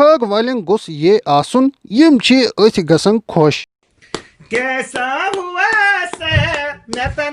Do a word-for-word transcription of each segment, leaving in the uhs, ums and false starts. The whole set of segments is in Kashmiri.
کھاگ والٮ۪ن گوٚژھ یہِ آسُن، یِم چھِ أتھۍ گژھان خۄش۔ کیسا ہوا سیر؟ مےٚ تن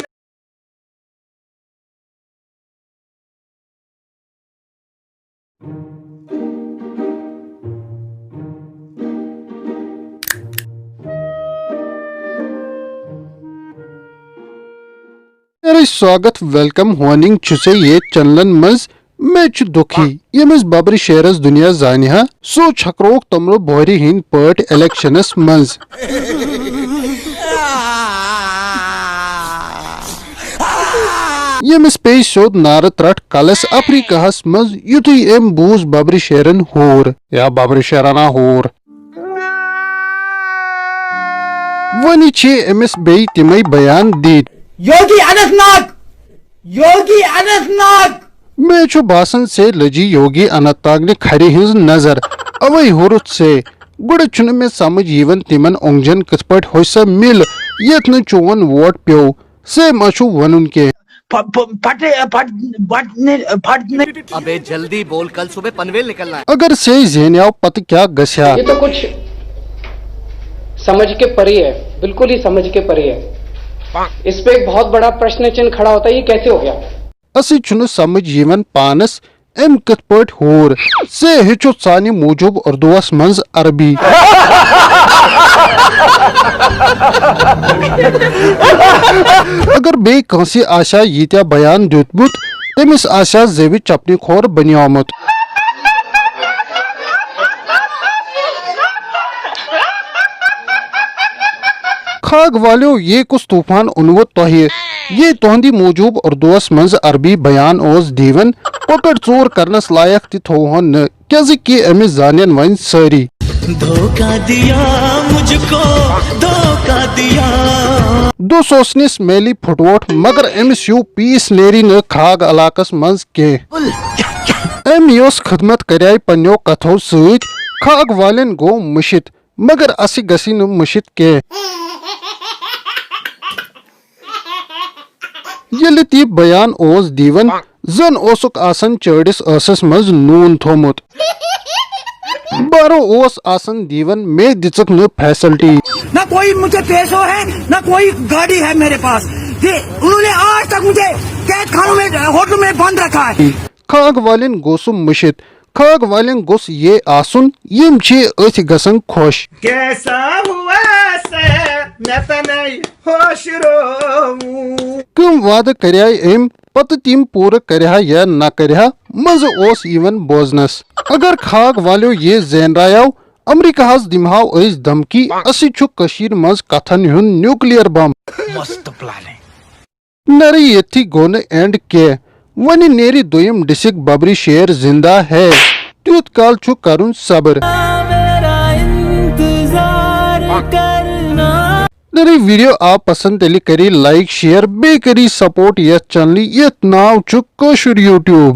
میرے سواگت، ویلکم، ہوننگ چھُ ژےٚ ییٚتہِ چینلن منٛز۔ مےٚ چھُ دُکھی، ییٚمِس ببرِ شیرس دُنیا زانہِ ہا، سُہ چھکرووُکھ توٚملہٕ بۄہرِ ہٕنٛدۍ پٲٹھۍ الیکشنس منٛز۔ ییٚمِس پیٚیہِ سیوٚد نارٕ ترٛٹھ کلس افریقہس منٛز، یُتھُے أمۍ بوٗز ببرِ شیرن ہور۔ یا ببرِ شیرانہ ہور۔ وۄنۍ چھِ أمِس بیٚیہِ تِمے بیان دِتۍ۔ یوگی اننت ناگ، یوگی اننت ناگ۔ مےٚ چھُ باسان، ژےٚ لٔجی یوگی اننت ناگ نہِ کھرِ ہٕنٛز نظر، اوے ہورُتھ ژےٚ۔ گۄڈٕ چھُنہٕ مےٚ سمجھ یِوان، تِمن اونٛگجن کِتھ پٲٹھۍ ہوٚچھ سۄ مِل، یتھ نہٕ چون ووٹ پیوٚو۔ ژےٚ ما چھُ ونُن کینٛہہ؟ پ-، پ-، پٹے، پٹ-، پٹنے، پٹنے۔ अबे जल्दी बोल, कल सुबह पनवेल निकलना है। اگر ژےٚ زینیاو، پتہٕ کیٛاہ گژھِ ہا؟ ये तो कुछ समझ के परे है, बिल्कुल ही समझ के परे है। इस पे एक बहुत बड़ा प्रश्न चिन्ह खड़ा होता है, ये कैसे हो गया? اَسہِ چھُنہٕ سمجھ یِوان پانس، أمۍ کِتھ پٲٹھۍ ہوٗر؟ ژےٚ ہیٚچھُتھ سانہِ موٗجوٗب اردوس منٛز عربی۔ اگر بیٚیہِ کٲنٛسہِ آسہِ ہا ییٖتیٛاہ بیان دیُتمُت، تٔمِس آسہِ ہا زیوِ چپنہِ کھور بنیومُت۔ کھاگ والیو، یہِ کُس طوفان اوٚنوٕ تۄہہِ؟ یہِ تُہنٛدِ موٗجوٗب اردوس منٛز عربی بیان اوس دیوان، کۄکر ژوٗر کرنس لایق تہِ تھووہون نہٕ، کیازِ کہِ أمِس زانن وۄنۍ سٲری۔ धोखा दिया मुझको, धोखा दिया। دُس اوسنس میلی پھُٹووٹھ، مگر أمِس ہیوٗ پیٖس نیری نہٕ کھاگ علاقس منٛز کینٛہہ۔ أمۍ یۄس خدمت کریے پننیو کتھو سۭتۍ، کھاگ والٮ۪ن گوٚو مٔشِتھ۔ مگر اسہِ گژھِ نہٕ مٔشِتھ کینٛہہ۔ ییٚلہِ تہِ بیان اوس دیوان، زن اوسُکھ آسان چٲڑِس ٲسس منٛز نوٗن تھوومُت۔ بارو اوس آسان دیوان، مےٚ دِژٕکھ نہٕ فیسلٹی۔ ना कोई मुझे पैसों है, ना कोई गाड़ी है मेरे पास। ये उन्होंने आज तक मुझे कैद खानों में, होटल में बंद रखा है। کھاگ والٮ۪ن گوٚو سُہ مٔشِتھ۔ کھاگ والٮ۪ن گوٚژھ یہِ آسُن، یِم چھِ أتھۍ گژھان خۄش۔ کیسا ہوا سیر؟ مےٚ تنے ہوش رووُن۔ کٕم وعدٕ کریایہِ أمۍ، پتہٕ تِم پوٗرٕ کرِہا یا نہ کرِہا، منٛزٕ اوس یِوان بوزنس۔ اگر کھاگ والیو یہِ زینرایو، امریکہس دِمہاو أسۍ دھمکی، اسہِ چھُ کٔشیٖرِ منٛز کتھن ہُنٛد نیوکلیر بم۔ मस्त प्लान है। نرِ ییٚتھی گوٚو نہٕ اینڈ کینٛہہ۔ وۄنہِ نیرِ دوٚیِم ڈسک ببرِ شیر زندہ ہے۔ تیُتھ کال چھُ کرُن صبر۔ نرِ ویڈیو آو پسند، تیٚلہِ کٔرِو لایک، شیئر، بیٚیہِ کٔرِو سپورٹ یتھ چینلہِ، یتھ ناو چھُ کٲشُر یوٗٹیوب۔